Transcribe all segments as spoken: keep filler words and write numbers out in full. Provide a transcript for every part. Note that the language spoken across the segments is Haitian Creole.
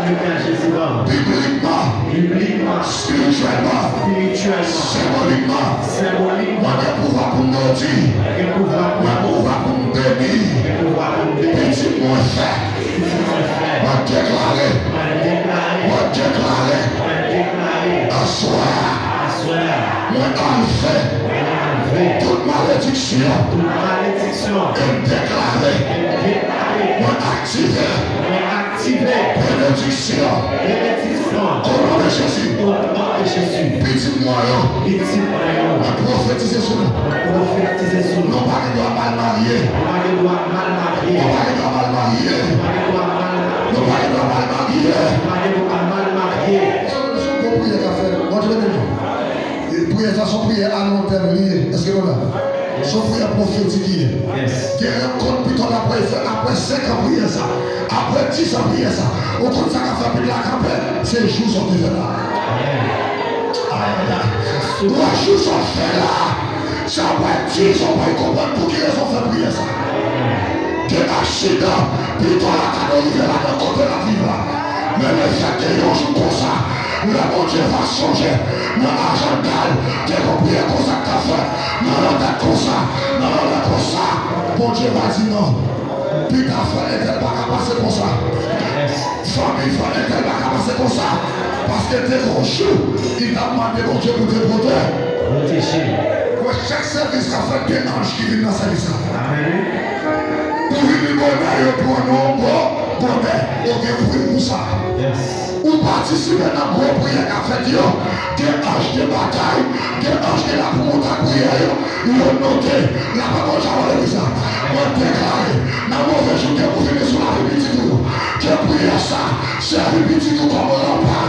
Biblikman, biblikman, espirityèlman, espirityèlman, senbolikman, senbolikman, mwen gen pouvwa pou m modi, mwen gen pouvwa pou mwen gen pouvwa pou m beni, mwen gen pouvwa pou m beni, pitit mwen fè, pitit mwen fè, mwen deklare, mwen deklare, mwen deklare, mwen deklare, aswè a, aswè a, mwen anlve, mwen anlve, tout malediksyon, tout malediksyon, e m deklare, e m deklare, mwen aktive, mwen aktive, benediksyon, benediksyon, o non de Jezi, o non de Jezi, pitit mwen yo, pitit mwen yo, mwen pwofetize sou nou, mwen pwofetize sou nou, nou pa gen dwa mal marye, nou pa gen dwa mal marye, nou pa gen dwa mal marye, nou pa gen dwa mal marye, nou pa gen dwa mal marye, nou pa gen dwa mal marye. Se yon gwo priyè k ap fèt. Bondye beni nou. E priyè sa se yon priyè a lon tèm li ye. Èske nou la? Se yon priyè pwofetik li ye. Gen rankont pito n ap fè apre senk an priyè sa, apre dis an priyè sa. Ou konn sa k ap fè pit la kanpe? Se jou sa w te fè la. Ayayay. Gwo jou sa w fè la. Se apre dis an w pral konprann pou ki rezon w fè priyè sa. Gen aksidan, pito lakay ou rive la nan kote n ap viv la. Men lefètke yon jou konsa, lè Bondye va sonje nan ajanda l, gen yon priyè konsa k ta fèt, nan yon dat konsa, nan yon lè konsa, Bondye va di non. Pita frè entèl pa ka pase konsa. Fanmi frè entèl pa ka pase konsa. Paske te gon jou, li t ap mande Bondye pou te pwote-, pwoteje. Wè, chak sèvis k ap fèt, gen anj ki vin nan sèvis la. Amèn. Ou vini bonè, yo pran non gwo bonè. Ou gen pri pou sa. Ou patisipe nan gwo priyè k ap fèt yo. Gen anj, gen batay, gen anj ki la pou montak priyè yo. Yo note. Lapè Bondye avè legliz la. Mwen deklare, nan move jou ke pou vini sou lavi pitit ou yo, ke priyè sa sèvi pitit ou kòm ranpa,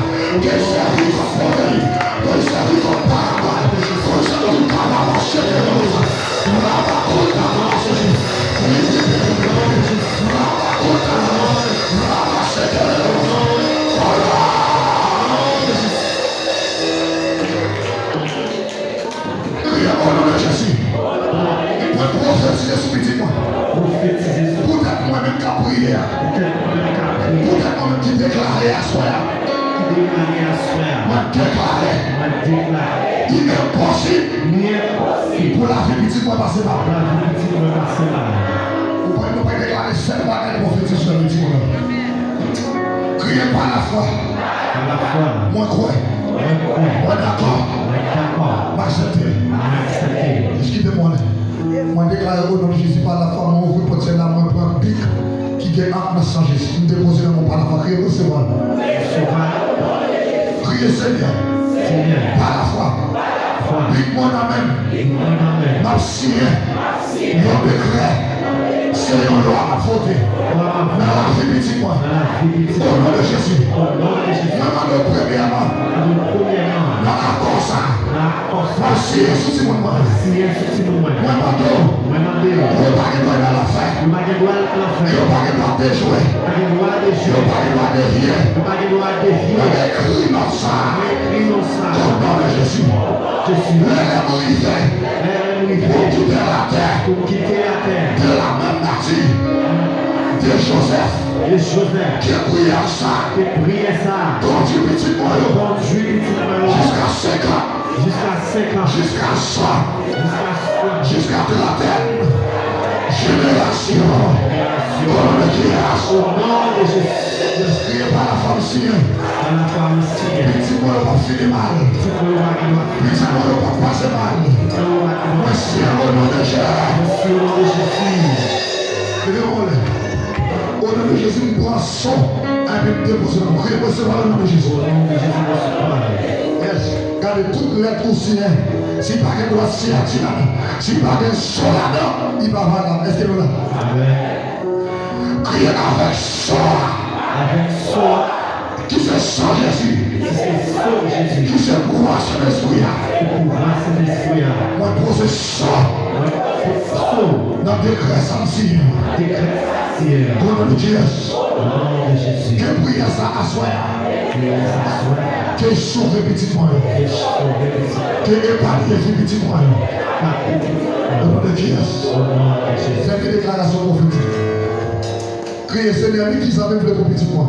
ke sèvi kòm pwotèj, ke sèvi kòm parabòl, ke sèvi kòm parabòl. Priye o non de Jezi. Mwen pwofetize sou pitit mwen. Pwofetize sou. Poutèt mwen menm k ap priye a. Poutèt mwen menm k ap priye. Poutèt mwen menm ki deklare aswè a. Ki deklare aswè a. Mwen deklare. Mwen deklare. Li enposib. Li enposib. Pou lavi pitit mwen pase pa m. Pou lavi pitit mwen pase pa m. Ou pral, nou pral deklare sèt bagay pwofetik sou lavi pitit mwen. Kriye pa lafwa. Pa lafwa. Mwen kwè. Mwen kwè. Mwen dakò. Mwen dakò. M aksepte. Mwen aksepte. Jis kite mwen ale. Mwen deklare o non de Jezi, pa lafwa, mwen ouvri pòt syèl la, mwen pran bik ki gen ak nan san Jezi. M depoze nan men w pa lafwa, kriye, resevwa l. Resevwa l. Kriye, Senyè. Senyè. Pa lafwa. Pa lafwa. Bik mwen nan men m. Bik mwen nan men m. M ap siyen. Yon dekrè. Se yon lwa m ap vote. Nan lavi pitit mwen. O non de Jezi. Mwen mande w premyèman. Nan akò sa. Mwen siyen sou timoun mwen. Mwen mande w. Yo pa gen dwa al anfè. Yo pa gen dwa dejwe. Yo pa gen dwa devye. Mwen ekri non sa. O non de Jezi. Lè lè m rive. Pou m kite latè. Pou m kite latè. De la menm nati. De Jozèf. De Jozèf. Ke priyè sa. Ke priyè sa. Kondwi pitit mwen yo. Kondwi pitit mwen yo. Jiska senk an. Jiska senk an. Jiska san. Jiska san. Jiska trantèn. Jenerasyon. Jenerasyon. O non de Jezi. O non de Jezi. Kriye pa lafwa m siyen. Pa lafwa m siyen. Pitit mwen yo p ap fini mal. Pitit mwen yo p ap fini mal. Pitit mwen yo p ap pase mal. Pitit mwen yo p ap fini mal. Mwen siyen o non de Jezi. Mwen siyen o non de Jezi. Leve kole. O non de Jezi, m pran son epi m depoze nan mwen. Kriye, resevwa l o non de Jezi. O non de Jezi, resevwa l. Yes. Gade tout lèt ou siyen. Si pa gen dwèt siyati ladan, si pa gen son ladan, li pa valab. Èske nou la? Amèn. Kriye avèk son an. Avèk son an. Ki se san Jezi. Ki se san Jezi. Ki se pouvwa Sentespri a. Ki pouvwa Sentespri a. Mwen poze san. Mwen poze san. Nan dekrè sa m siyen. Dekrè sa m siyen. O non de Jezi. O non de Jezi. Ke priyè sa aswè a. Ke priyè sa aswè a. Ke sove pitit mwen yo. Ke sove pitit mwen yo. Ke epanye vi pitit mwen yo. Epanye vi pitit mwen yo. O non de Jezi. O non de Jezi. Fè de deklarasyon pwofetik. Kriye, Senyè, men kisa men m vle pou pitit mwen.